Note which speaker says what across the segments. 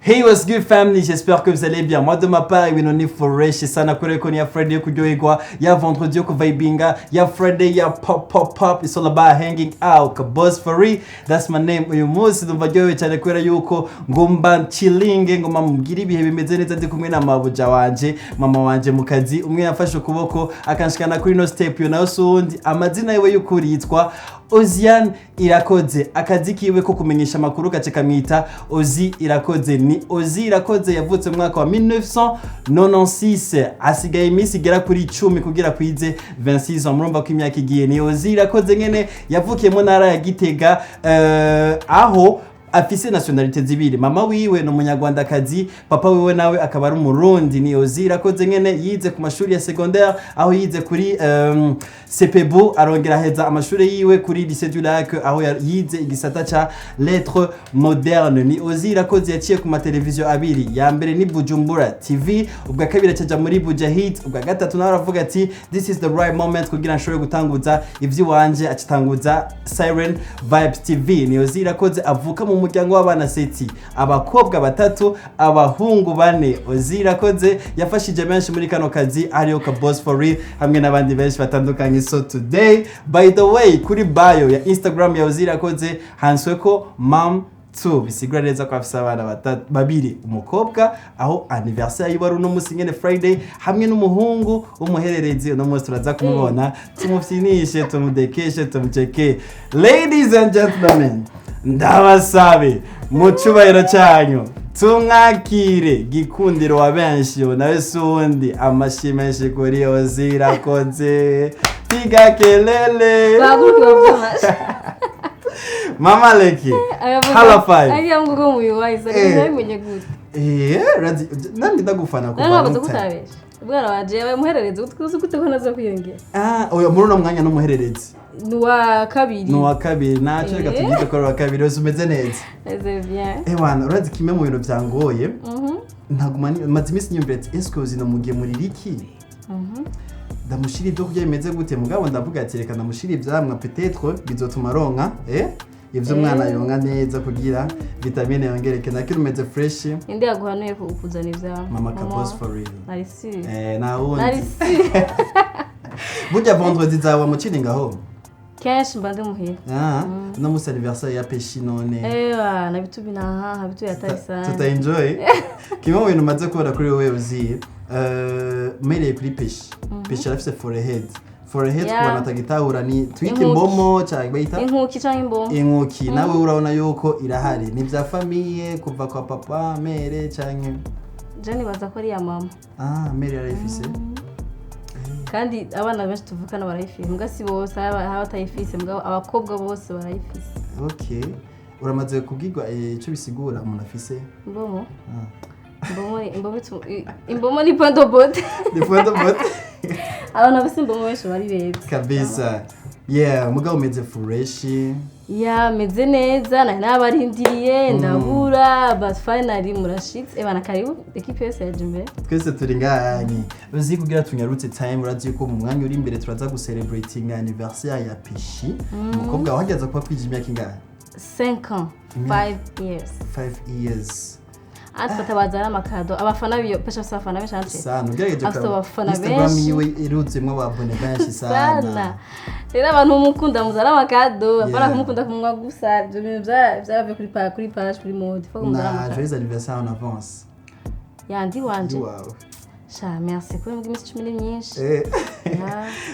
Speaker 1: Hey, what's good family? J'espère que vous allez bien. Moi, de ma part, ibintu ni fresh sana kubera ko ni ya Friday yo kuryoherwa, ya vendredi yo kuvibinga, ya Friday ya pop pop pop. It's all about hanging out. Boss for real, that's my name. Uyu munsi ndumva ryohewe cyane kubera yuko ngomba chillinge, ngomba mubwire ibihe bimeze neza, ndi kumwe na mabuja wanje, mama wanje mu kazi, umwe yafashe ukuboko akanshikana kuri no step. Yo nayo sundi, amazina yiwe y'ukuri yitwa Oziane Irakoze. Akazi kiwe ko kumenyesha amakuru gace kamwita Ozi Irakoze. Ni Ozi Irakoze, yavutse mu mwaka wa 1996, asigaye iminsi igera kuri 10 kugira kwize 26 ans. Murumva ko imyaka igiye. Ni Ozi Irakoze nyene, yavukiye mu ntara ya Gitega, aho afise nationalité zibiri: mama wiwe ni umunyarwandakazi, papa wiwe nawe akaba ari umurundi. Ni Ozi Irakoze nyene, yize ku mashuri ya secondaire, aho yize kuri CPBU, arongera aheza amashuri yiwe kuri Lycée du Lac, aho yize igisata ca lettres modernes. Ni Ozi Irakoze yaciye ku mateleviziyo abiri: ya mbere ni Bujumbura TV, ubwa kabiri acaja muri Buja Hit, ubwa gatatu nawe aravuga ati "This is the right moment kugira nshobore gutanguza ivy'iwanje", acitanguza Siren Vibes TV. Ni Ozi Irakoze avuka mu muryango w'abana sept, abakobwa batatu, abahungu bane. Ozi Irakoze yafashije benshi muri kano kazi, ariyo ka Boss for real hamwe n'abandi benshi batandukanye. So today, by the way, kuri bio ya Instagram ya Ozi Irakoze hanswe ko mom 2, bisigura neza ko afise abana batatu, babiri: umukobwa, aho anniversaire yiwe ari uno munsi nyene Friday, hamwe n'umuhungu w'umuhererezi. Uno munsi turaza kumubona, tumufyinishe, tumudekeshe, tumuceke. Ladies and gentlemen, ndabasabe mu cyubahiro cyanyu tumwakire, gikundiro wa benshi, ubu nawe si uwundi. Amashyi menshi kuri Ozi Irakoze, piga kelele.
Speaker 2: Bahaguruke bavuze amashyi.
Speaker 1: Mama Leki, hala five.
Speaker 2: Ariya nguko mubiwayiza. Nabimenye gute?
Speaker 1: Razi nandi ndagufana kuva
Speaker 2: nari ntabwo
Speaker 1: long time.
Speaker 2: kutabesha ubwana wanje yabaye umuhererezi, uzi gute ko naza kwiyongera?
Speaker 1: Ah, oya, muri uno mwanya n'umuhererezi.
Speaker 2: Ni uwa kabiri.
Speaker 1: Ni uwa kabiri, naco reka tubyite ko ari uwa kabiri. Wese umeze neza?
Speaker 2: Meze bien.
Speaker 1: Wana, urazi kimwe mu bintu byangoye, ntaguma maze iminsi nyumvira ati eske uzina mugemurira iki, ndamushira ibyo kurya bimeze gute? Mugabo ndavuga ati reka ndamushira ivyamwa, peut-être bizotuma aronka ivyo umwana yonka neza kugira vitamine yongereke. Nakiri umeze fresh.
Speaker 2: Inde yaguhanuye kuzana ivyamwa?
Speaker 1: Mama Kabos for real.
Speaker 2: Nari si
Speaker 1: Na wundi.
Speaker 2: Nari si
Speaker 1: Burya vendredi zawe muciringa ho?
Speaker 2: Kenshi mba ndi muhira.
Speaker 1: Ah, no musi anniversaire ya Peshi none.
Speaker 2: Ewa nabitu binaha habitu yatari sana.
Speaker 1: Tuta enjoy. Kimwe mu bintu maze kubona kuri wowe uziye, mpereye kuri Peshi, Peshi arafise forehead, forehead ku bantu batagitahura ni twite
Speaker 2: Inkuki.
Speaker 1: Imbomo cyangwa bayita
Speaker 2: Inkuki canke imbomo.
Speaker 1: Inkuki. Nawe urabona yuko irahari, ni bya famille kuva kwa papa, mère, canke?
Speaker 2: Je nibaza ko ari iya mama.
Speaker 1: Ah, mère yarayifise.
Speaker 2: Kandi abana benshi tuvukana barayifise, mbwa si bose, hari abatayifise, mbwa abakobwa bose barayifise.
Speaker 1: Okay, uramaze kubwirwa ico bisigura umuntu afise?
Speaker 2: Imbomo.
Speaker 1: Ah.
Speaker 2: Imbomo ni point de beauté.
Speaker 1: Ni point de beauté.
Speaker 2: Abantu bafise imbomo benshi bari beza.
Speaker 1: Kabisa, yeah. Mugabo umeze fresh?
Speaker 2: Ya, meze neza. Nari nabarindiriye ndabura, but finally murashitse. Ebana, karibu, équipe yose yaje imbere.
Speaker 1: Twese turi ngahanye uzi kugira tunyarutse time. Urazi ko mu mwanya uri imbere turaza gucelebrating anniversaire ya Peshi, umukobwa wahageze kuba kwija imyaka ingahe?
Speaker 2: 5 ans, 5 years.
Speaker 1: 5 years.
Speaker 2: Atwe bazana amakado, abafana biyo. Pesha afise abafana benshi ante.
Speaker 1: Sana, ugerageje
Speaker 2: Afite
Speaker 1: kuraba
Speaker 2: abafana
Speaker 1: Instagram
Speaker 2: benshi.
Speaker 1: yiwe iruzemwo ababone benshi sana.
Speaker 2: Sana. Rero abantu mukunda muzana amakado, apana kumukunda kumwa gusa. Ibyo bintu vyaravuye kuri page, kuri mode faut muzana
Speaker 1: Na
Speaker 2: amakado.
Speaker 1: joyeux anniversaire en avance.
Speaker 2: Yandi wanje.
Speaker 1: Iwawe.
Speaker 2: Sha, merci. Kubera mbwa iminsi 10 ni myinshi. Yeah.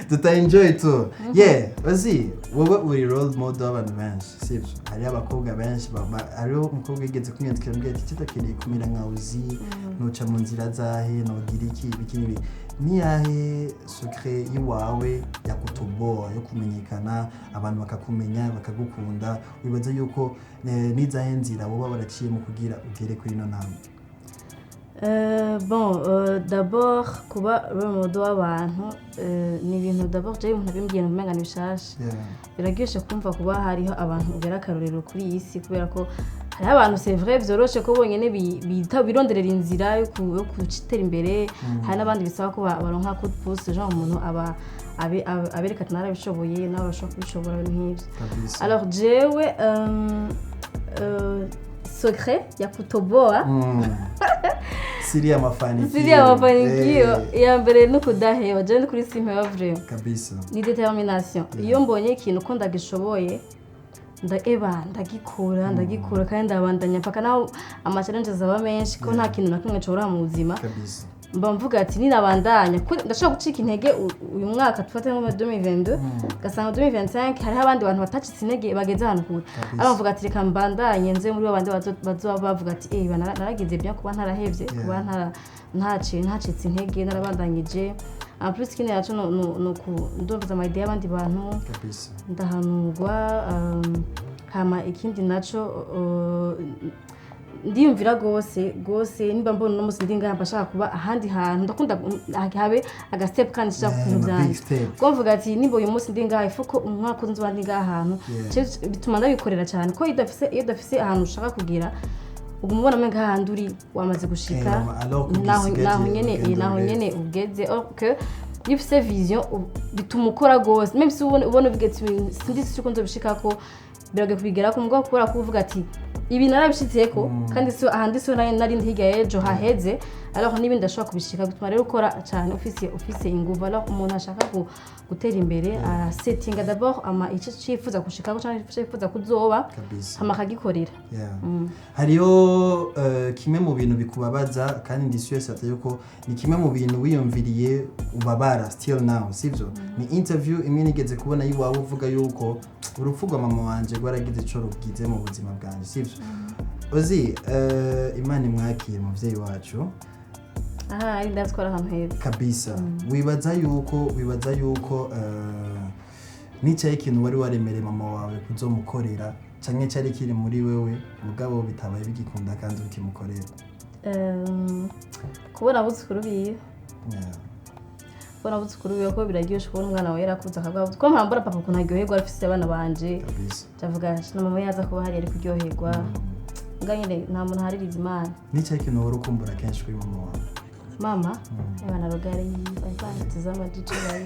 Speaker 1: Tuta enjoy tu. Yeah, uzi wowe uri role model w'abantu benshi, sibyo? Hariho abakobwa benshi hariho umukobwa yigeze kumwandikira ambwira ati kitakeneye kumera nka uzi, nuca mu nzira zahe, nogira iki, ibiki n'ibi. Niyahe secret y'iwawe ya kutoboa, yo kumenyekana, abantu bakakumenya, bakagukunda? Wibaza yuko nizahe nzira woba waraciyemo kugira ugere kuri ino ntambwe?
Speaker 2: Bon, d'abord kuba role model w'abantu ni ibintu, d'abord jewe umuntu abimbwiye umenga ni bishasha. Biraryoshe kumva kuba hariho abantu ubera akarorero kuri iyi si, kubera ko hariho abantu, c'est vrai, vyoroshe ko bonyene bironderera inzira yo gutera imbere. Hari n'abandi bisaba ko baronka coup de pouce, genre umuntu aba abereka ati narabishoboye, nawe urashobora kubishobora, ibintu nk'ivyo.
Speaker 1: Kabisa.
Speaker 2: Alors jewe Secret ya kutoboa.
Speaker 1: Siri ya mafanikio.
Speaker 2: Siri ya mafanikio. Iya mbere ni ukudaheba. Jewe ndi kuri simpeba vraiment. Ni détermination. Iyo mbonye ikintu ko ndagishoboye, eba ndagikora, ndagikora kandi ndabandanya mpaka naho ama challenges aba menshi, ko nta kintu na kimwe nshobora mu buzima. Mba mvuga ati ninabandanya, ko ndashobora gucika intege uyu mwaka, tufate nko muri 2022, ugasanga 2025 hariho abandi bantu batacitse intege bageze ahantu kure. Aba mvuga ati reka mbandanye nze muri babandi bazoba bavuga ati eh naragize bien kuba ntarahevye, kuba ntacitse intege, narabandanyije. En plus ikindi naco no ndumviza ama idées y'abandi bantu, ndahanurwa. Hama ikindi naco, ndiyumvira gose gose. Nimba mbona uno munsi ndi ngaha, mba nshaka kuba ahandi hantu. Ndakunda habe aga step kandi nshaka ku bintu
Speaker 1: Yeah, ma big
Speaker 2: vyanje.
Speaker 1: step.
Speaker 2: Kuko mvuga ati nimba uyu munsi ndi ngaha, ifuko umwaka nzoba ndi ngaha ahantu. Bituma ndabikorera cyane, ko iyo udafise ahantu ushaka kugira, uguma ubona umenga hahandi uri wamaze gushika.
Speaker 1: Eh, alors que
Speaker 2: naho
Speaker 1: ugisigaje
Speaker 2: naho nyene
Speaker 1: urugendo
Speaker 2: naho
Speaker 1: rurerure.
Speaker 2: nyene ugeze. Or que iyo ufise vision, bituma ukora gose, même si ubona uvuga ati sindi uko nzobishikako, biragoye kubigerako, mugabo kubera ko uvuga ati ibi narabishitseko, kandi si ahandi, si nari ndi hirya y'ejo haheze, alors n'ibindi ndashobora kubishika. Bituma rero ukora cyane ufise inguvu. Alors umuntu ashaka gutera imbere arasetinga d'abord ama icyo cifuza gushikako cyangwa icyo yifuza kuzoba, hama akagikorera.
Speaker 1: Yeah. Hariho kimwe mu bintu bikubabaza, kandi ndi sûr certain yuko ni kimwe mu bintu wiyumviriye ubabara still now, sivyo? Ni interview imwe nigeze kubona yiwawe uvuga yuko urupfu rwa mama wanje rwaragize ico rugize mu buzima bwanje, sivyo? Uzi Imana imwakire umuvyeyi wacu.
Speaker 2: Aha ari ndatwara ahantu heza.
Speaker 1: Kabisa. Wibaza yuko nicaye ikintu wari waremereye mama wawe kuzomukorera, canke cari kiri muri wewe mugabo bitabaye bigikunda kandi ukimukorera?
Speaker 2: Kubona abuzukuru biwe. Kubona abuzukuru biwe, ko biraryoshe kubona umwana wawe yarakuze akavuga ko mpambura papa ukuntu aryoherwa afise abana banje. Ndavuga na mama yaza kuba hari ari kuryoherwa. Mbwa nyine nta muntu ahaririza Imana.
Speaker 1: Nicaye ikintu wari ukumbura kenshi kuri mama wawe?
Speaker 2: Mama abana rugari bari banatizama jicho bari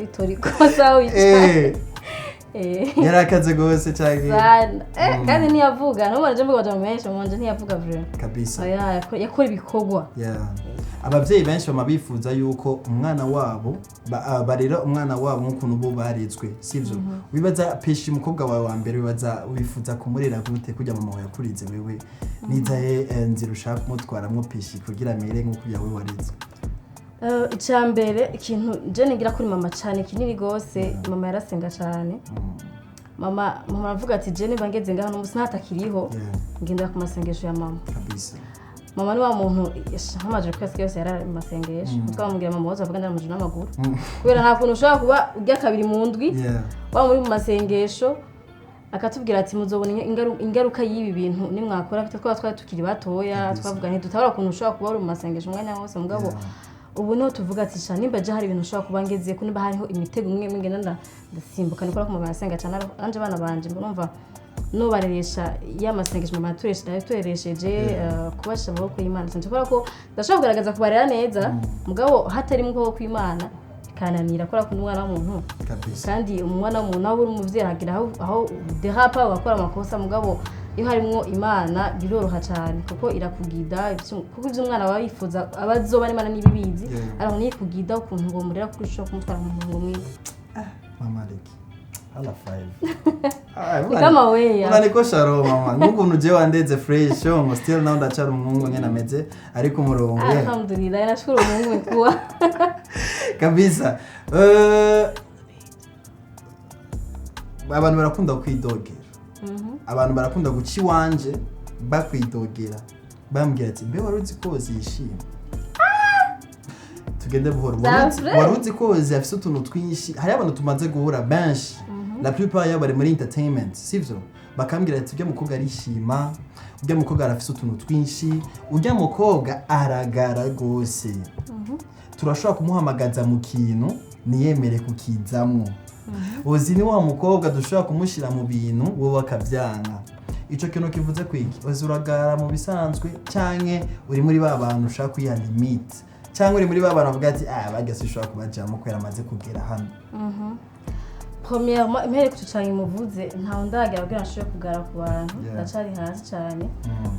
Speaker 2: witora ikosa wicaye.
Speaker 1: Yarakaze gose canke?
Speaker 2: Sana. Kandi ntiyavuga, ntubona je mvuga amajambo menshi, mama wanje ntiyavuga vraiment. Oya, yakora ibikorwa.
Speaker 1: Yeah. Abavyeyi benshi bama bifuza yuko umwana wabo barera umwana wabo nk'ukuntu bo barezwe, sivyo? Wibaza Peshi, umukobwa wawe wa mbere, wibaza wifuza kumurera gute kurya mama wawe yakurize wewe? Nizahe nzira ushaka kumutwaramwo Peshi kugira amere nk'uko yawe warezwe?
Speaker 2: Icya mbere, ikintu je nigira kuri mama cyane kinini gose, mama yarasenga cyane. Mama aravuga ati je niba ngeze ngaho n'umunsi ntatakiriho, ngendera ku masengesho ya mama. Mama ni wa muntu nk'amajoro twese yose yari mu masengesho. Twamubwira mama woza avuga ndamuje n'amaguru, kubera nta kuntu ushobora kuba urya kabiri mu ndwi waba muri mu masengesho. Akatubwira ati muzobona ingaruka y'ibi bintu nimwakora. Twaba twari tukiri batoya, twavuga ntidutabara ukuntu ushobora kuba uri mu masengesho umwanya wose. Mugabo ubu niho tuvuga ati sha nimba je hari ibintu ushobora kuba ngeze ko, nimba hariho imitego imwe imwe ngenda ndasimbuka, nikora ko mama yasenga cyane. Nanje abana banje mba numva nubareresha ya masengesho mama yatureresheje, kubasha amaboko y'Imana cyane, kubera ko ndashobora kugaragaza kubarera neza, mugabo hatarimo ukuboko kw'Imana bikananira, kubera ko umwana w'umuntu kandi umwana w'umuntu aho uri umuvyeyi aragira aho derapa ugakora amakosa. Mugabo iyo harimwo Imana biroroha cyane, kuko irakugida kuko ivyo umwana aba yifuza aba azoba n'Imana n'ibibizi. Ariko niyo ikugida ukuntu ngo murera, kuko ushobora kumutwara mu murongo mwiza.
Speaker 1: Mama Leki, hala five.
Speaker 2: Ni kama weya.
Speaker 1: Unanikosha roho mama, nk'ukuntu jewe wandeze fresh yo ngo still now ndacara umuhungu nyene ameze ariko umurongo, yeah.
Speaker 2: Alhamdulillah, nashukuru Mungu umekuwa.
Speaker 1: Kabisa. Abantu barakunda kwidogera, abantu barakunda guca iwanje bakwidogera, bambwira ati mbe wari uzi ko yishima? Tugende buhoro.
Speaker 2: Vrai?
Speaker 1: Wari uzi ko Hozzy afise utuntu twinshi? Hariho abantu tumaze guhura benshi, la plupart yabo bari muri entertainment, sivyo? Bakambwira ati urya mukobwa arishima, urya mukobwa arafise utuntu twinshi, urya mukobwa aragara rwose, turashobora kumuhamagaza mu kintu ntiyemere kukizamwo. Hozzy ni wa mukobwa dushobora kumushyira mu bintu wowe akabyanka. Ico kintu kivuze kwiki? Hozzy, uragara mu bisanzwe, canke uri muri ba bantu ushaka kwiha limite, cyangwa uri muri ba bantu bavuga ati ah barya sinshobora kubajamo kubera amaze kugera hano?
Speaker 2: Premièrement, impere ku cane muvuze, ntawe ndagera kugira nshobore kugara ku bantu. Ndacari hasi cane,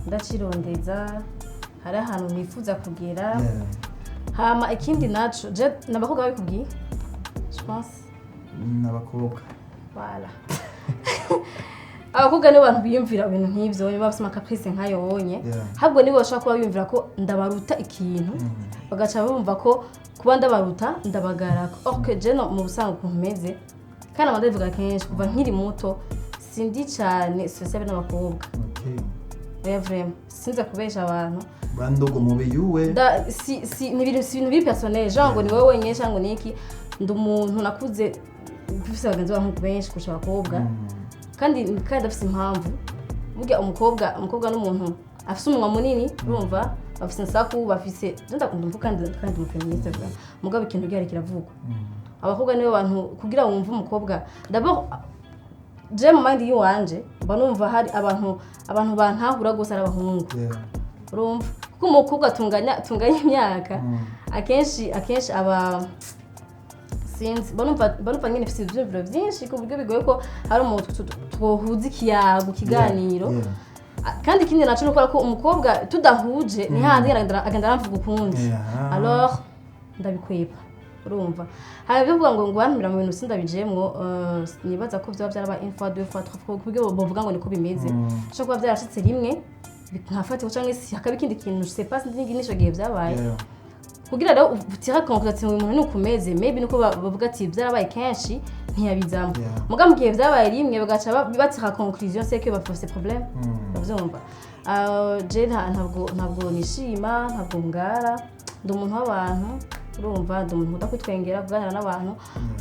Speaker 2: ndacirondeza, hari ahantu nifuza kugera. Hama ikindi naco, je n'abakobwa babikubwiye, je pense.
Speaker 1: N'abakobwa.
Speaker 2: Voilà, abakobwa nibo bantu biyumvira ibintu nk'ivyo, baba bafise ama caprices nkayo wonye. Ahubwo nibo bashobora kuba biyumvira ko ndabaruta ikintu, bagaca bumva ko kuba ndabaruta ndabagarako. Or que je no mu busanzwe ukuntu meze, kandi ama ndabivuga kenshi, kuva nkiri muto sindi cane sociable n'abakobwa. Oya, vraiment, sinza kubesha abantu.
Speaker 1: Bandogo mubi yuwe.
Speaker 2: Si ni ibintu, si ibintu biri personnel, genre ngo ni wowe wenyine cyangwa ngo ni iki. Ndi umuntu nakuze mfise abagenzi b'abahungu benshi kurusha abakobwa, kandi ndafise impamvu. Burya umukobwa n'umuntu afise umunwa munini, urumva, bafise insaku, bafise, je ndakunda mvuga, kandi umu féministe vraiment, mugabo ikintu gihari kiravugwa. Abakobwa nibo bantu kugira wumve umukobwa, d'abord je mu mind yiwanje mba numva hari abantu bantahura gose ari abahungu. Urumva, kuko umukobwa tunganya imyaka, akenshi aba, sinzi, mba numva nyine mfise ivyiyumviro vyinshi ku buryo bigoye ko hari umuntu twohuza ikiyago, ikiganiro. Kandi ikindi naco ni ukubera ko umukobwa tudahuje ni hahandi agenda aramvuga ukundi. Alors ndabikwepa, urumva. Hari ibyo kuvuga ngo bantumira mu bintu sindabijemwo, nibaza ko vyaba vyarabaye une fois, deux fois, trois fois, ku buryo bovuga ngo niko bimeze. Bishobora kuba vyarashitse rimwe nkafatirwa, canke si hakaba ikindi kintu, je sais pas, sinzi n'ico gihe vyabaye. Kugira rero utira conclusion ati uyu muntu ni ukumeze, maybe nuko bavuga ati byarabaye kenshi ntiyabizamo. Muga mu gihe vyabaye rimwe bagaca batira conclusion, c'est que bafise problème. Uravyumva? Je ntabwo nishima, ntabwo ngara, ndi umuntu w'abantu, urumva, ndi umuntu nkunda kwitwengera, kuganira n'abantu.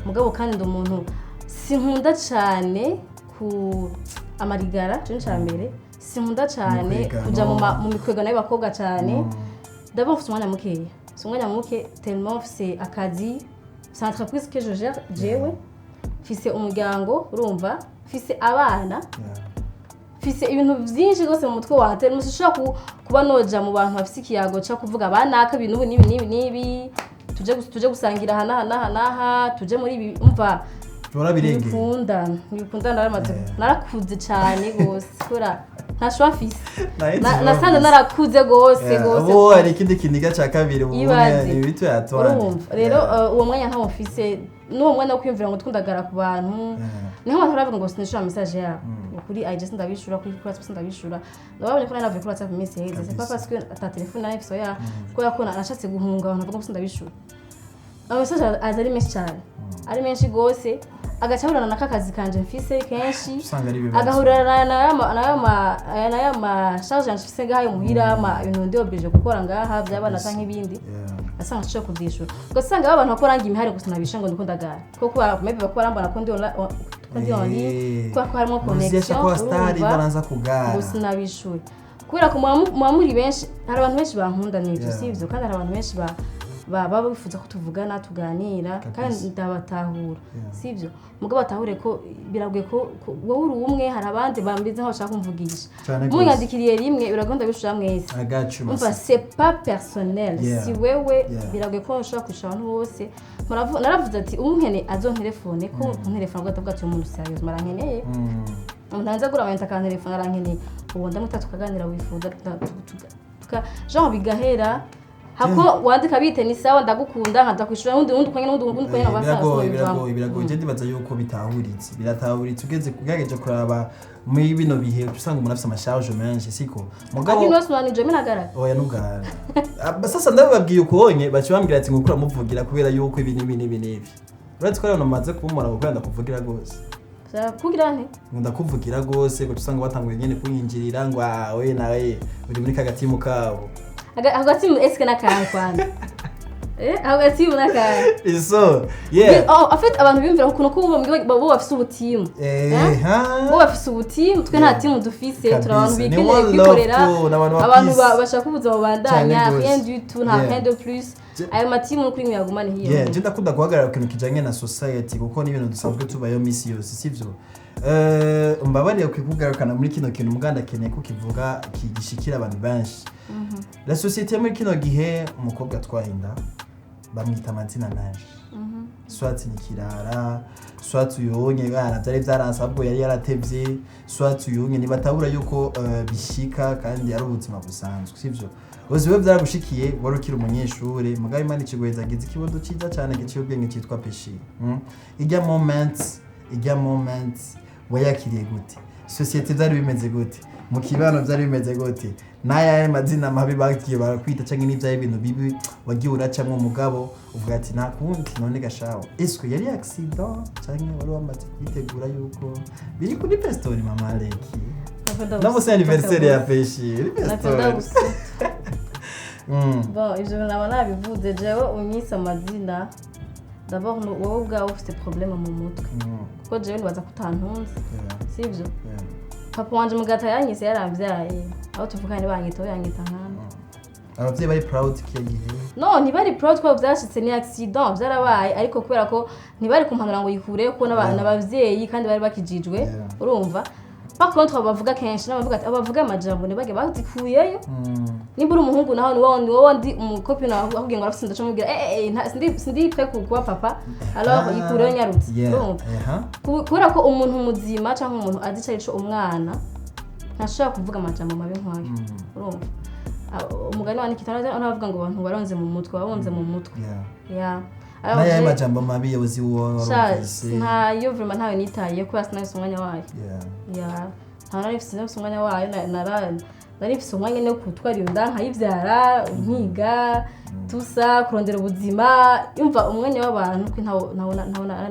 Speaker 2: Mugabo kandi ndi umuntu sinkunda cane ku amarigara, cyo ni mbere sinkunda cane
Speaker 1: Imikwegano.
Speaker 2: kuja mu mikwegano y'abakobwa cane. D'abord mfise umwanya mukeya, mfise umwanya muke tellement mfise akazi, mfise entreprise que je gère jewe, mfise umuryango, urumva, mfise abana, mfise ibintu vyinshi rwose mu mutwe wanje, tellement sinshobora kuba noja mu bantu bafise ikiyago co kuvuga banaka ibintu ubu n'ibi n'ibi n'ibi, tuje gusangira aha n'aha n'aha n'aha, tuje muri ibi, umva.
Speaker 1: Warabirengeye.
Speaker 2: Ntibikunda, naramaze narakuze cane gose kubera nta choix mfise.
Speaker 1: Nayo
Speaker 2: Nasanze narakuze gose gose.
Speaker 1: Ubu hari ikindi kiniga cya kabiri ubu.
Speaker 2: Ibaze.
Speaker 1: Ni bitu yatwanje.
Speaker 2: Urumva rero, uwo mwanya ntawo mfise, n'uwo mwanya wo kwiyumvira ngo twundagara ku bantu. Niho abantu baravuga ngo sinishura message yabo. Ngo kuri IG sindabishura, kuri WhatsApp sindabishura. Ndababonye ko nari navuye kuri WhatsApp iminsi iheze, c'est pas parce que ata telefone nari mfise, oya, kubera ko nashatse guhunga abantu bavuga ngo sindabishura. Ama message aza ari menshi cyane, ari menshi gose, agaca ahurana na kakazi kanje mfise kenshi.
Speaker 1: Usanga ari ibibazo.
Speaker 2: Agahurana n'ayo ma charge yanje mfise ngaha yo muhira, ama ibintu ndi obligé gukora ngaha by'abana canke ibindi. Asanga nshobora kuvyishura, ugasanga abantu bakora ngi imihari gusa nabisha ngo ndiko ndagara, kuko kuba maybe bakora barambona ko ndi on ligne, kubera ko harimo connexion.
Speaker 1: Kuba star.
Speaker 2: Urumva,
Speaker 1: Baranza kugara.
Speaker 2: ngo sinabishuye kubera ko muba muri benshi, hari abantu benshi bankunda n'ivyo. Sivyo? Kandi hari abantu benshi baba bifuza ko tuvugana, tuganira, kandi ndabatahura. Sivyo? Mugabo batahure ko biragoye ko wowe uri umwe, hari abandi bambize nkaho bashaka kumvugisha.
Speaker 1: Cane gose.
Speaker 2: Munyandikiriye rimwe biragoye, ndabishura mwese.
Speaker 1: I got you.
Speaker 2: Umva,
Speaker 1: Masi.
Speaker 2: c'est pas personnel. Si wewe, biragoye ko nshobora kwishyura abantu bose. Naravuze ati unkene azontelefone, ko kuntelefona ubwo atavuga ati uyu muntu sérieux arankeneye. Umuntu hanze agura amayinite akantelefona arankeneye, ubu ndamwita tukaganira, wifuza genre bigahera hako wandika bite ni sawa ndagukunda, nkaza kwishura undi undi ukanya n'undi undi ukanya.
Speaker 1: Biragoye, biragoye, biragoye. Je ndibaza yuko bitahuritse, biratahuritse. Ugeze ugerageje kuraba muri bino bihe usanga umuntu afise ama charges menshi, siko? Mugabo
Speaker 2: Akini wese unanije minagara.
Speaker 1: Oya, ntugare. Sasa ndababwiye ukonye baca bambwira ati ngukura muvugira kubera yuko ibi n'ibi n'ibi n'ibi. Uretse ko rero namaze kumumara kuko ndakuvugira rwose.
Speaker 2: Kugira nte?
Speaker 1: Ngo ndakuvugira rwose, ngo usanga batanguye nyene kunyinjirira ngo ah we nawe uri muri kagatimu kabo.
Speaker 2: Hagati mu eske n'akantu kwanza, hagati mu n'akantu.
Speaker 1: So yeah.
Speaker 2: Oh, en fait abantu biyumvira ukuntu ko bo bafise ubutimu.
Speaker 1: Ha?
Speaker 2: Bo bafise ubutimu, twe nta timu dufise. Turi abantu
Speaker 1: Kabisa. Ni
Speaker 2: bikeneye
Speaker 1: one love
Speaker 2: kwikorera,
Speaker 1: tu, n'abantu ba
Speaker 2: abantu
Speaker 1: peace.
Speaker 2: Bashaka ubuzima bubandanya.
Speaker 1: Cane gose.
Speaker 2: Rien du tout, nta rien de plus. Ayo matimu n'ukuri mwiyagumane hiyo.
Speaker 1: Yeah, je ndakunda guhagarara ku kintu kijanye na society kuko ni ibintu dusanzwe tubayo misi yose, sivyo? Mbabarire kukugarukana muri kino kintu, muganda akeneye ko kivuga kigishikira abantu benshi. La société muri kino gihe, umukobwa atwaye inda bamwita amazina menshi. Soit ni kirara, soit uyonye bana byari byaranse, ahubwo yari yaratevye, soit uyonye ntibatabura yuko bishika kandi ari ubuzima busanzwe, sivyo? Uzi we byaragushikiye, wari ukiri umunyeshure, mugabo Imana ikiguheza agize ikibodo ciza cyane giciye ubwenge cyitwa Peshi. Ijya moment wayakiriye gute? Société byari bimeze gute? Mu kibano byari bimeze gute? N'ayahe mazina mabi bagiye barakwita, cyangwa n'ibyaye ibintu bibi wagiye uracamwo, mugabo uvuga ati nta kundi? None gashaho, eswe yari accident cyangwa wari wamaze kwitegura yuko biri kuri pestori? Mama Leki, ndamutse anniversaire ya Peshi iri
Speaker 2: Napenda
Speaker 1: pestori.
Speaker 2: Gusuta. Bon, ivyo naba nabivuze. Jewe unyise amazina, d'abord wowe ubwawe ufite problème mu mutwe, kuko jewe nibaza ko utantunze, sivyo? Papa wanje mugata yanyise yaramvyaye, aho tuvukana ntibanyita, we yanyita nkande?
Speaker 1: Abavyeyi bari proud kiya gihe?
Speaker 2: No, ntibari proud ko vyashitse, ni accident, vyarabaye, ariko kubera ko ntibari kumpanura ngo yikure ko n'abavyeyi kandi bari bakijijwe. Urumva, par contre bavuga kenshi n'abavuga ati abavuga amajambo ntibage bazikuyeyo. Nimba uri umuhungu naho ni wowe ndi umucopine wawe akubwiye ngo arafise inda, mubwira sindi prêt kuba papa, alors yikureyo nyarutse. Urumva? Kubera ko umuntu muzima cyangwa umuntu azi ico arico, umwana ntashobora kuvuga amajambo mabi nk'ayo. Urumva? Ah, umugani wa Nikita navuga ngo abantu baronze mu mutwe, babonze mu mutwe. Yeah. Alors,
Speaker 1: N'ayahe majambo mabi yabuze uwo
Speaker 2: Sha,
Speaker 1: warumvise?
Speaker 2: Ntayo vraiment, ntayo nitaye kubera sinahise umwanya wayo. Yeah. Nta nari mfise umwanya wayo, nari mfise umwanya wo gutwara iyo nda, nkayivyara, nkiga tusa kurondera ubuzima, yumva umwanya w'abantu ko ntawo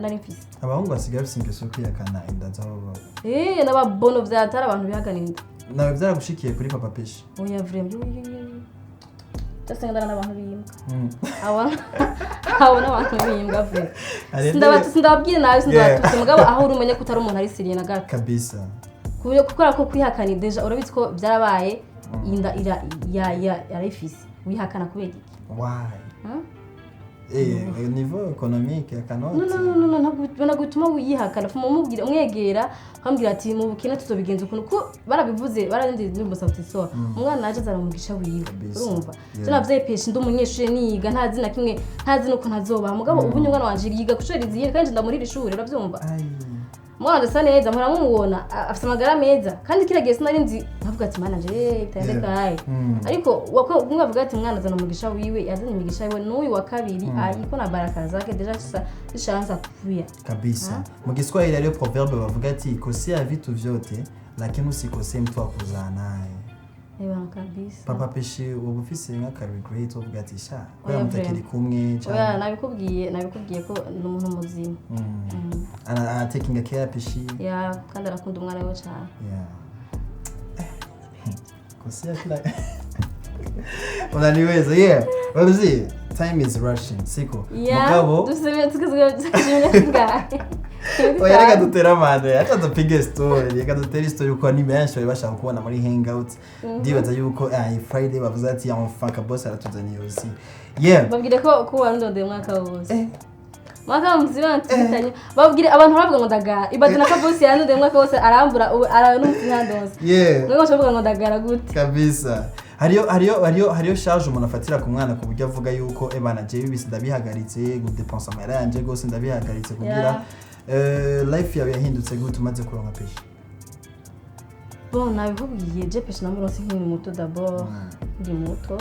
Speaker 2: nari mfise.
Speaker 1: Abahungu basigaye bafise ingeso yo kwihakana inda z'abo baba.
Speaker 2: Eh, n'ababono vyatari abantu bihakana inda.
Speaker 1: Nawe byaragushikiye kuri papa Peshi?
Speaker 2: Oya, vraiment, yo yo yo cyose ngana n'abantu bimbwa. Abo n'abantu bimbwa vraiment.
Speaker 1: Hari
Speaker 2: Sindababwira nabi, sindabatutse, mugabo aho uri umenye ko utari umuntu ari sérieux na gato.
Speaker 1: Kabisa.
Speaker 2: Kubera ko kwihakana, déjà urabizi ko byarabaye, inda ira ya ya yarayifise, wihakana kubera iki?
Speaker 1: Why?
Speaker 2: Huh?
Speaker 1: Eh, niveau économique akanoti.
Speaker 2: No, no, no, no, no, ntabwo bituma wiyihakana. Fuma umubwira, umwegera, ukamubwira ati mu bukene tuzobigenza ukuntu, ko barabivuze, bararindi n'umusaba uti so umwana aje azana umugisha wiwe. Urumva? Je navyaye Peshi ndi umunyeshuri, niga, ntazi na kimwe, ntazi nuko ntazobaha, mugabo ubu umwana wanje yiga kw'ishuri riziye kandi ndamurira ishuri, uravyumva?
Speaker 1: Ai.
Speaker 2: Umwana wanje asa neza, mpora mumubona, afise amagara meza, kandi kiriya gihe sinari nzi, nkavuga ati mana nje bitende kaye. Ariko wako umwe avuga ati umwana azana umugisha wiwe, yazanye imigisha wiwe, n'uyu wa kabiri ayiko na baraka zake, déjà zishaanza kuya.
Speaker 1: Kabisa. Mu Kiswahili hariyo proverbe bavuga ati kosea vitu vyote lakini usikosee mtu wa kuzaa naye.
Speaker 2: Eba kabisa.
Speaker 1: Papa Peshi, uba ufise nk'aka regret uvuga ati sha kubera
Speaker 2: Oya,
Speaker 1: mutakiri
Speaker 2: vraiment.
Speaker 1: kumwe?
Speaker 2: Oya,
Speaker 1: Cyangwa
Speaker 2: nabikubwiye ko ni umuntu muzima.
Speaker 1: Ana taking care ya Peshi.
Speaker 2: Ya, kandi arakunda umwana we cyane.
Speaker 1: Yeah. Kosea kila unaniweza. Yeah, well, see, time is rushing, siko?
Speaker 2: Ya.
Speaker 1: Mugabo
Speaker 2: dusubire tukazimya ngahe?
Speaker 1: Oya, reka dutere amande, acha dupige story, reka dutere story kuko ni benshi bari bashaka kubona muri hangout. Ndibaza yuko iyi Friday bavuze ati enfin Kaboss aratuzaniye aussi. Yeah.
Speaker 2: Babwire ko warondondeye umwaka wose. Mwaka muzima ntitanye, babwire abantu baravuga ngo ndagara, ibaze na Kabosi yandondeye umwaka wose arambura, ubu ara n'umusi ntandose. Mwe bavuga ngo ndagara gute?
Speaker 1: Kabisa. Hariyo charge umuntu afatira ku mwana ku buryo avuga yuko ebana jewe ibisi ndabihagaritse gudepensa amahera yanje gose, ndabihagaritse kugira life yawe yahindutse gute umaze kuronka Peshi?
Speaker 2: Bon, nabikubwiye, je Peshi namuronse nkiri muto, d'abord ndi muto.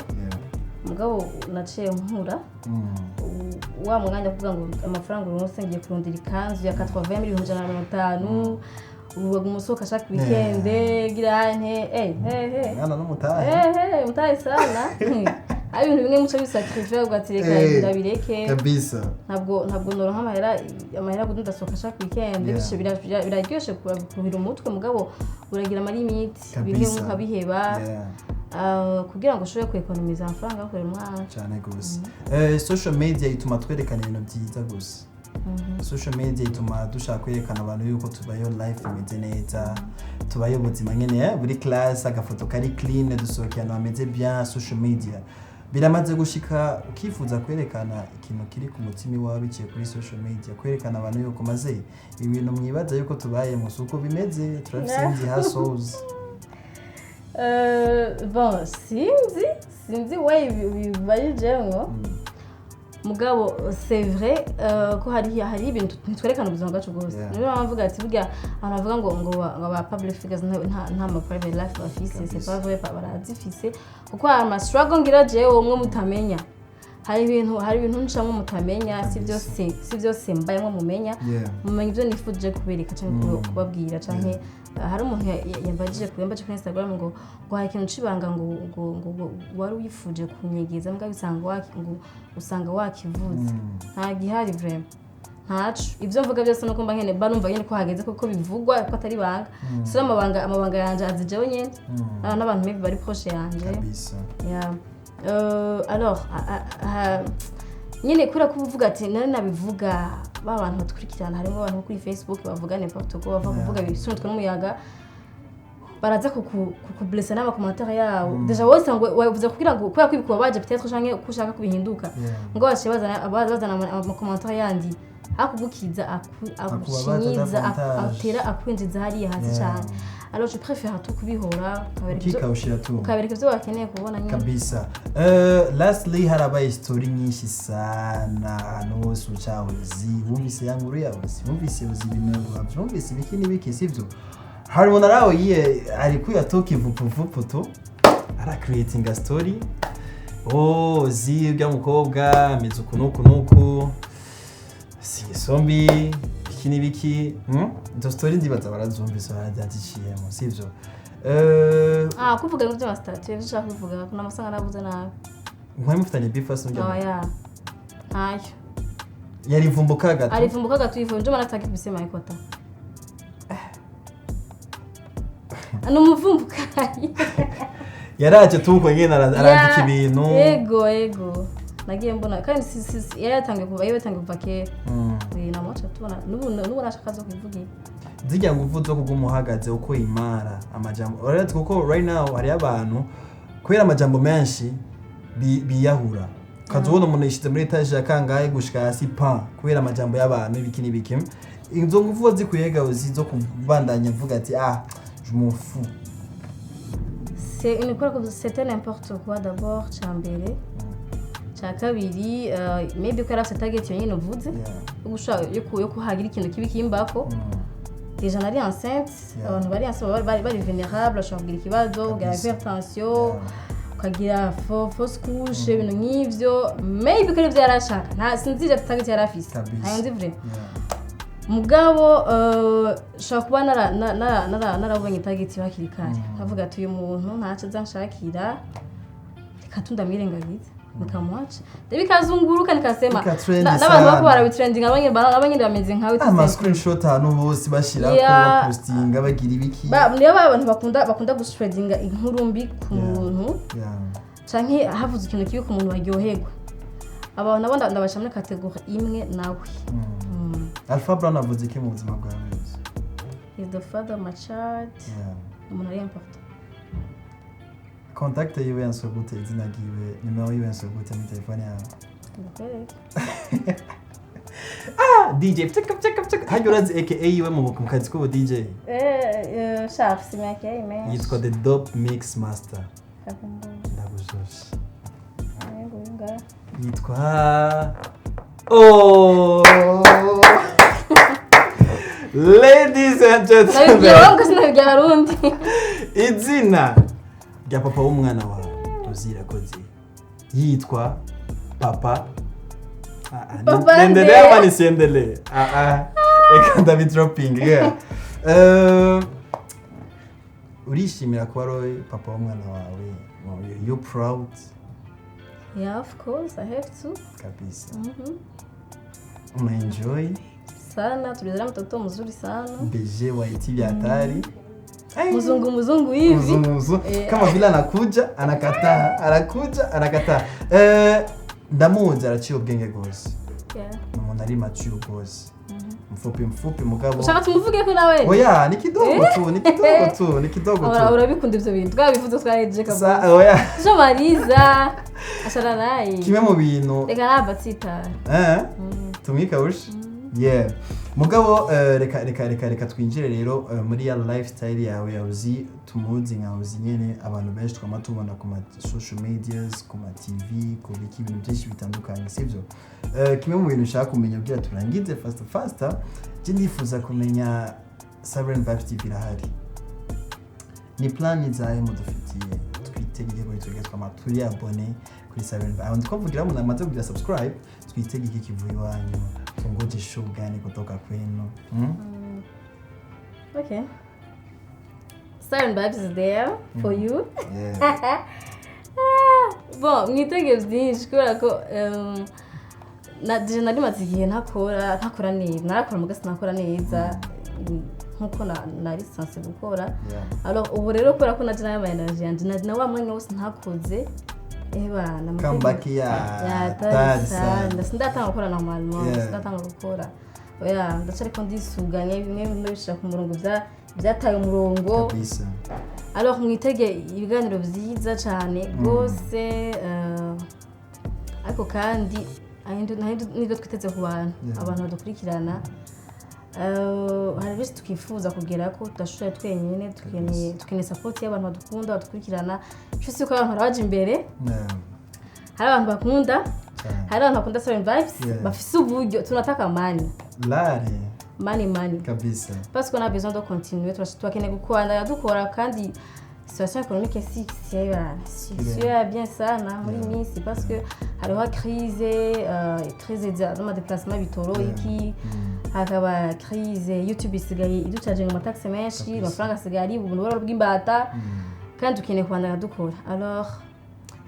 Speaker 2: Mugabo naciye nkura. Wa mwanya kuvuga ngo amafaranga uronse ngiye kurondera ikanzu ya 80 150,000, ubu umusohoka ashaka weekend gira nte eh eh eh.
Speaker 1: Mwana n'umutahe.
Speaker 2: Eh eh, mutahe sana. Hari ibintu bimwe muco bisacrifice uvuga ati reka ndabireke. Ntabwo noronka amahera ngo ndasohoka ashaka weekend. Bishe biraryoshe kuruhira umutwe, mugabo uragira amalimite bimwe ukabiheba. Ah, kugira ngo ushobore kwekonomiza amafaranga yo kurera umwana.
Speaker 1: Cyane gose. Social media ituma twerekana ibintu byiza gusa. Social media ituma dushaka kwerekana abantu yuko tubayeho life imeze neza, tubayeho ubuzima nyene buri class, agafoto kari clean, dusohokeye ahantu hameze bien. Social media biramaze gushika ukifuza kwerekana ikintu kiri ku mutima iwawe biciye kuri social media, kwerekana abantu yuko maze ibintu mwibaza yuko tubayemo si uko bimeze, turafise indi hustles?
Speaker 2: Bon, sinzi we bibarijemwo. Mugabo c'est vrai ko hari ibintu ntitwerekana ubuzima bwacu bwose. Niyo mpamvu mvuga ati burya abantu bavuga ngo ba public figures nta ma private life bafise, c'est pas vrai, barazifise, kuko hari ama struggle ngira jewe umwe mutamenya, hari ibintu ncamwo mutamenya, si byose mbayemwo mumenya. Mumenya ibyo nifuje kubereka canke kubabwira, canke hari umuntu yambajije kuri Instagram ngo hari ikintu c'ibanga ngo wari wifuje kunyegeza, mbwa bisanga ngo usanga wakivuze. Nta gihari vraiment, ntaco. Ibyo mvuga byose nuko mba nkene, mba numva nyene ko hageze kuko bivugwa, ko atari ibanga. Si amabanga yanje azi jewe nyene n'abantu maybe bari proche yanje. Yeah. Alors, nyine kubera ko uvuga ati nari nabivuga, ba bantu badukurikirana, harimo abantu bo kuri Facebook bavuga n'importe quoi, bava kuvuga ibisunitswe n'umuyaga, baraza kukublessa n'ama commentaires yabo. Déjà wowe usanga wavuze kugira ngo kubera ko ibikubabaje peut-être, canke ko ushaka kubihinduka, ngo baciye bazana ama commentaires yandi akugukiza,
Speaker 1: Akubabaza
Speaker 2: agushinyiza,
Speaker 1: davantage.
Speaker 2: atera akwinjiza hariya hasi cyane. Alors je préfère tout kubihora, ukabereka
Speaker 1: Ukikawushira tu.
Speaker 2: ukabereka ivyo bakeneye kubona nyine.
Speaker 1: Kabisa. Lastly, harabaye story nyinshi sana ahantu hose uca. Uzi wumvise ya nkuru yawe, uzi wumvise, uzi ibintu wavyumvise, ibiki n'ibiki, sivyo? Hari umuntu araho yiye ariko yatoka ivupuvupu tu ara creating a story. Oh, uzi urya mukobwa ameze uku n'uku n'uku, si ingeso mbi, iki n'ibiki. Izo story ndibaza barazumvise, barazandiciyemo, sivyo?
Speaker 2: Ah, kuvuga ngo by'ama statuts, ibyo ushaka kuvuga kuna amasanga navuze nabi.
Speaker 1: Mwari mufitanye beef asa n'urya?
Speaker 2: Oya, ntayo.
Speaker 1: Yarivumbuka gato.
Speaker 2: Arivumbuka gato, ivu njo mana ataki kusema ikota ni umuvumbukayi.
Speaker 1: Yaraje tuko nyene arandika ibintu.
Speaker 2: Ego, nagiye mbona kandi yari yatangiye kuva, yari yatangiye kuva kera. Namuca tubona n'ubu nashaka zo kuvugira.
Speaker 1: Zirya nguvu zo kuguma uhagaze uko imara amajambo uretse, kuko right now hariyo abantu kubera amajambo menshi biyahura, ukaza ubona umuntu yishyize muri étage ya kangahe gushika hasi pa kubera amajambo y'abantu, ibiki n'ibiki. Izo nguvu zikwiye uzi zo kubandanya mvuga ati ah, je m'en fous?
Speaker 2: C'est une quoi, c'était n'importe quoi d'abord, cya mbere. Cya kabiri, maybe ko yari afite target iyo nyine uvuze yo gushaka yo kuhagira ikintu kibi kimbako. Déjà nari enceinte. Abantu bari enceinte baba bari vulnérable, bashobora kugira ikibazo, kugira hypertension, ukagira fausse couche, ibintu nk'ivyo. Maybe ko arivyo yari ashaka, nta sinzi ivyo target yari afise. Ntayo nzi vraiment. Mugabo nshobora kuba narabonye target hakiri kare, nkavuga ati uyu muntu ntacyo azanshakira, reka tundamwirengagize, nikamuacha bikazunguruka, nikasema
Speaker 1: Bikatrend
Speaker 2: n'abantu bako
Speaker 1: sana.
Speaker 2: Barabitrendinga, abanye bameze nkawe.
Speaker 1: Ama screenshot ahantu hose bashirako, bapostinga, bagira ibiki.
Speaker 2: Niyo ba bantu bakunda guspreadinga inkuru mbi ku muntu canke havuze ikintu kibi ku muntu baryoherwa. Abantu nabo ndabasha muri catégorie imwe nawe.
Speaker 1: Alpha Brown avuze iki mu buzima bwawe bwose?
Speaker 2: He's the father of my child. Umuntu ari important.
Speaker 1: Contact yiwe yanswe gute? Izina ryiwe, nimero yiwe yanswe gute muri telefone yawe?
Speaker 2: Ndakwereka.
Speaker 1: Ah, DJ pchaka pchaka pchaka, hajya urazi aka yiwe mu kazi k'ubu DJ?
Speaker 2: Shafu simyake menshi.
Speaker 1: Yitwa The Dope Mix Master. Ndagujoshe. Yitwa, oh, ladies and
Speaker 2: Nabibwiye
Speaker 1: gentlemen,
Speaker 2: wowe ngo sinabibwiye Abarundi.
Speaker 1: Izina rya papa w'umwana wawe Uzirakoze yitwa papa. Ah, ah,
Speaker 2: Papa
Speaker 1: niendelee
Speaker 2: nde?
Speaker 1: ama nisiendelee? Ah, ah. Reka ndabidroping. Yeah. Urishimira kuba ari papa w'umwana wawe? You proud?
Speaker 2: Yeah, of course I have to.
Speaker 1: Kabisa. Una enjoy?
Speaker 2: Sana, tulizaa mtoto mzuri sana.
Speaker 1: BG wa IT vya hatari.
Speaker 2: Mzungu mzungu hivi.
Speaker 1: Mzungu mzungu. Kama vile anakuja anakataa, anakuja anakataa. Ndamuzi, araciye ubwenge rwose. Ni umuntu ari mature rwose, mfupi mfupi mugabo.
Speaker 2: Ushaka tumuvuge ko nawe?
Speaker 1: Oya, ni kidogo tu, ni kidogo tu, ni kidogo tu.
Speaker 2: Urabikunda ivyo bintu, twabivuze, twarejeje kabisa.
Speaker 1: Oya.
Speaker 2: Jo Mariza ashara naye.
Speaker 1: Kimwe mu bintu
Speaker 2: Reka naba tsitara.
Speaker 1: Tumwikawushe, yeah. Mugabo reka twinjire rero muri ya lifestyle yawe ya Hosy. Tumuzi nka Hosy nyene, abantu benshi twama tubona ku ma social medias, ku ma TV, ku biki, ibintu byinshi bitandukanye, sivyo? Kimwe mu bintu ushaka kumenya kugira turangize faster faster, je ndifuza kumenya, Siren Vibes TV irahari, ni plan zahe mudufitiye? Twitege kuri twebwe twama turi abonné kuri Siren Vibes, aho ndiko mvugira umuntu amaze kugira subscribe, twitege iki kivuye iwanyu? Tungoje show gani kutoka kwenu?
Speaker 2: Okay, Siren Vibes is there for you. Bon, mwitege byinshi kubera ko na déjà nari maze igihe ntakora neza. Narakora muga sinakora neza nkuko nari censé gukora. Alors ubu rero, kubera ko naje nayo energy yanje na wa mwanya wose ntakoze, ebana
Speaker 1: Comeback ya
Speaker 2: yatari sana. Sindatanga gukora normalement. Sindatanga gukora, oya, ndacariko ndisuganya bimwe bimwe bishira ku murongo byataye umurongo. Alors mwitege ibiganiro vyiza cane rwose, ariko kandi nibyo twiteze ku bantu, abantu badukurikirana. Hari byinshi twifuza kugera ko tudashoboye twenyine. Dukeneye support y'abantu badukunda, badukurikirana. Nshuti ko abantu barabaje imbere, hari abantu bakunda, hari abantu bakunda Seven Vibes, bafise uburyo. Tunataka money.
Speaker 1: Lare.
Speaker 2: Money, money. Parce qu'on a besoin de continuer. Turakeneye gukora, dukora, kandi situation économique si bien sana muri iyi minsi, parce que hariho crise z'ama déplacement, bitoro, iki, hakaba crise YouTube isigaye iducaje ama taxe menshi. Amafaranga asigaye ari ubuntu bw'imbata, kandi dukeneye kubandanya dukora. Alors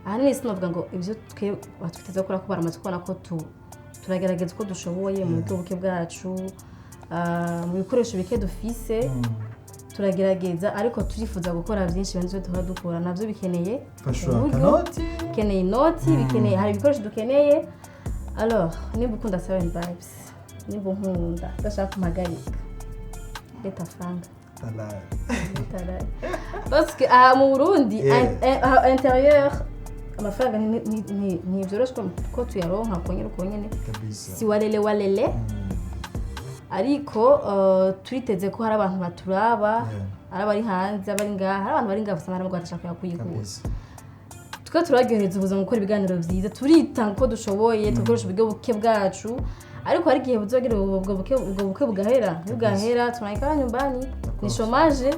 Speaker 2: ahanini sinavuga ngo ibyo twe batwiteze gukora, ko baramaze kubona ko turagerageza uko dushoboye mu buryo buke bwacu, mu bikoresho bike dufise. Turagerageza, ariko turifuza gukora byinshi birenze ibyo duhora dukora. Nabyo bikeneye
Speaker 1: Fasha
Speaker 2: uburyo,
Speaker 1: kanoti.
Speaker 2: Bikeneye inoti, bikeneye, hari ibikoresho dukeneye. Alors nimba ukunda Seven Vibes, nimba unkunda, udashaka kumpagarika, leta franga.
Speaker 1: Lare.
Speaker 2: Parce que aha mu Burundi, aha intérieur, amafaranga ntivyoroshe ko tuyaronka konyene uko nyene. Si walele walele. Ariko turiteze ko hari abantu baturaba, ari abari hanze, abari ngaha. Hari abantu bari ngaha bafite amahera badashaka kuyikura. Twe turaryohereza ubuzima, gukora ibiganiro vyiza, turitanga uko dushoboye, tugakoresha uburyo buke bwacu, ariko hari igihe buzogira ubwo buke bugahera. Bugahera, tunaikaa nyumbani, ni
Speaker 1: course.
Speaker 2: chômage.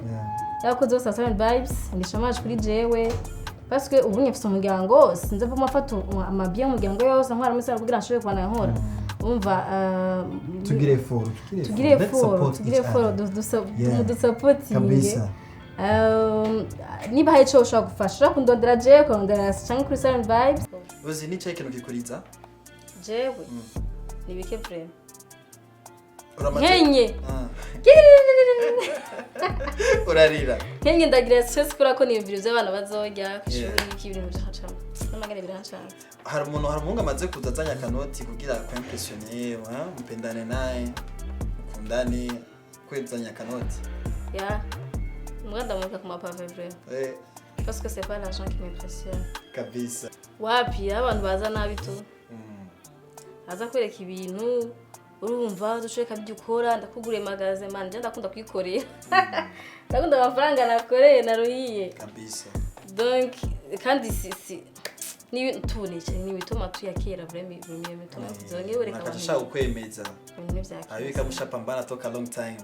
Speaker 2: Y'abakozi bose ba Seven Vibes ni chômage kuri jewe, parce que ubu mfise umuryango, sinzi mvuma afata amabiye y'umuryango yose ntwara muri sala kugira nshobore kubandanya nkora. Umva,
Speaker 1: Tugire effort.
Speaker 2: Tugire
Speaker 1: Let's
Speaker 2: effort.
Speaker 1: support
Speaker 2: Tugire
Speaker 1: each
Speaker 2: effort.
Speaker 1: other.
Speaker 2: Mudusapotinge. Niba hari ico ushobora gufasha, ushobora kundondera jewe, ukandondera canke kuri Seven Vibes.
Speaker 1: Uzi ni cyo kintu kikuriza?
Speaker 2: Jewe ni bike vraiment.
Speaker 1: Uramaze
Speaker 2: Nkenye.
Speaker 1: Ah. Urarira.
Speaker 2: Nkenye, ndagira stress kubera ko niyumvira ivyo abana bazorya kw'ishuri, iki, ibintu birancanga n'amagara birancanga.
Speaker 1: Hari umuhungu amaze kuza azanye akanoti kugira kwimpressionne, mupendane naye, mukundane, kwezanya akanoti?
Speaker 2: Ya, mbwa ndamuka ku mapave vraiment, parce que c'est pas l'argent qui m'impressionne. Wapi, abantu baza nabi tu, aza kwereka ibintu, urumva dushobora kabyo ukora, ndakuguriye magaze man. Je ndakunda kwikorera, ndakunda amafaranga nakoreye, naruhiye. Donc kandi si ni tu ni ibituma tuyakera vraiment, vraiment iyo mituma zongeye wereka
Speaker 1: abantu
Speaker 2: abantu.
Speaker 1: Ashaka kukwemeza.
Speaker 2: Ibintu vya kera.
Speaker 1: Abika mushapambana toka long time.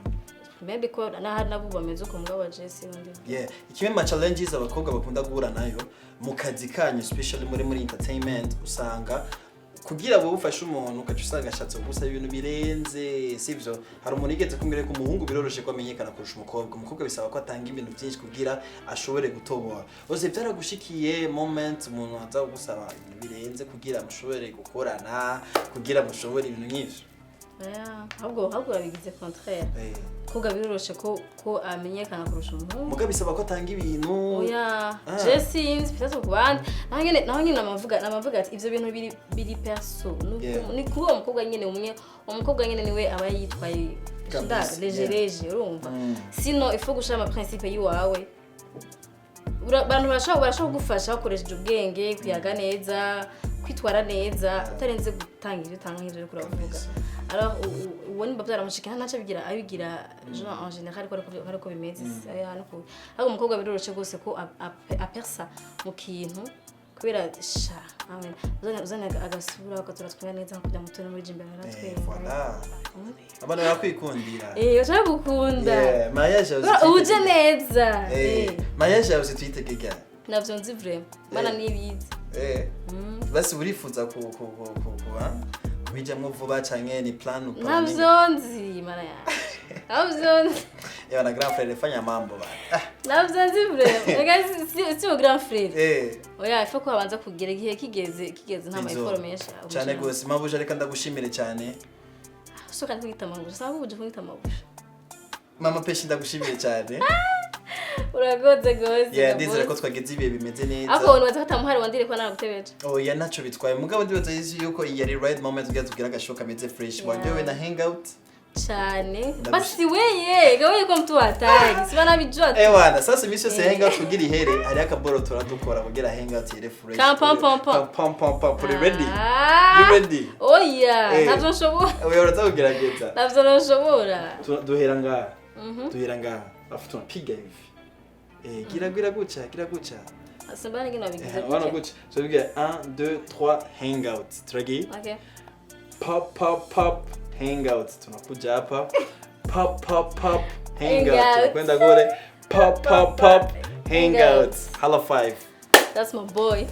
Speaker 2: Maybe ko nahari nabo bameze uko, mugabo je siho ndi.
Speaker 1: Yeah, kimwe mu challenges abakobwa bakunda guhura nayo mu kazi kanyu, especially muri entertainment, usanga kugira wowe ufashe umuntu, ugaca usanga ashatse kugusaba ibintu birenze, sivyo? Hari umuntu yigeze kumbwira ko umuhungu biroroshe ko amenyekana kurusha umukobwa. Umukobwa bisaba ko atanga ibintu byinshi kugira ashobore gutobora. Ose byaragushikiye moment umuntu aza kugusaba ibintu birenze kugira mushobore gukorana, kugira mushobore ibintu nk'ivyo?
Speaker 2: Oya, ahubwo babigize contraire. Koga biroroshe ko amenyekana kurusha umuhungu.
Speaker 1: Muga bisaba ko atanga ibintu.
Speaker 2: Oya.
Speaker 1: Ah.
Speaker 2: Je sinzi, peut-être ku bandi. Naho nyene namavuga ati ivyo bintu biri perso. Ni kuri uwo mukobwa nyene umwe, uwo mukobwa nyene niwe aba yitwaye léger, léger, urumva. Sinon il faut gushira ama principe yiwawe. Abantu barashobora kugufasha bakoresheje ubwenge, kuyaga neza, kwitwara neza, utarenze gutanga ivyo utanga nk'ivyo uriko uravuga. Alors uwo nimba byaramushikira, ntaco abigira, abigira genre en général ko ariko bimeze. Aya no ku ariko umukobwa biroroshe rwose ko apersa mu kintu kubera sha amen, uzana agasura ukatura neza nko kujya mutoni muri jimbere aratwenga.
Speaker 1: Voilà, abantu barakwikundira.
Speaker 2: Eh, ushaka gukunda.
Speaker 1: Yeah, mariage yawe
Speaker 2: Uje
Speaker 1: uzitwitege.
Speaker 2: neza.
Speaker 1: Mariage yawe uzitwitege ryari?
Speaker 2: Navyo nzi vraiment, mana nibizi.
Speaker 1: Basi urifuza ku ha? Kubijamwo vuba canke ni plan ukora?
Speaker 2: Navyo nzi, mana yanje, navyo nzi.
Speaker 1: Ewa na grand frère, fanya mambo bana. Ah,
Speaker 2: Navyo nzi vraiment. Rega si au grand frère. Oya, il faut ko abanza kugira igihe kigeze, kigeze nta
Speaker 1: Inzo.
Speaker 2: ma effort menshi.
Speaker 1: Cyane gose, mabuja, reka ndagushimire cyane.
Speaker 2: Soka kwita mabuja, saba buja kwita mabuja.
Speaker 1: Mama Peshi, ndagushimiye cyane.
Speaker 2: Urakoze gose.
Speaker 1: Yeah, ndizera ko twagize ibihe bimeze neza.
Speaker 2: Ako abantu baza katamuhari wandire ko naragutebeje.
Speaker 1: Oya, ntacyo bitwaye, mugabo ndibaza yuko iyi yari right moment kugira tubwire agashow kameze fresh. Waryohewe na hangout?
Speaker 2: Cyane. Basi weye gawe ko mtu hatari siba nabijua tu.
Speaker 1: Ewana, sasa iminsi yose hangout kugira ihere hariho akaboro turadukora kugira hangout ihere fresh.
Speaker 2: Kam, pam, pam, pam.
Speaker 1: Pam pam pam. Uri ready?
Speaker 2: Ah.
Speaker 1: You ready?
Speaker 2: Oya. Navyo nshobora.
Speaker 1: Oya, uraza kugerageza.
Speaker 2: Navyo nshobora.
Speaker 1: Duhera ngaha, duhera ngaha, afu tunapiga hivi. Eh, gira gira guca, gira guca.
Speaker 2: Simba ngino wabigize.
Speaker 1: Wana guca, tubigira 1 2 3, hangout, turagiye.
Speaker 2: Okay.
Speaker 1: Pop pop pop, hangout, tunakuja hapa, pop pop pop, hangout.
Speaker 2: Hangout.
Speaker 1: Tunakwenda kule, pop pop pop, hangout.
Speaker 2: Hangout.
Speaker 1: Hala five.
Speaker 2: That's my boy.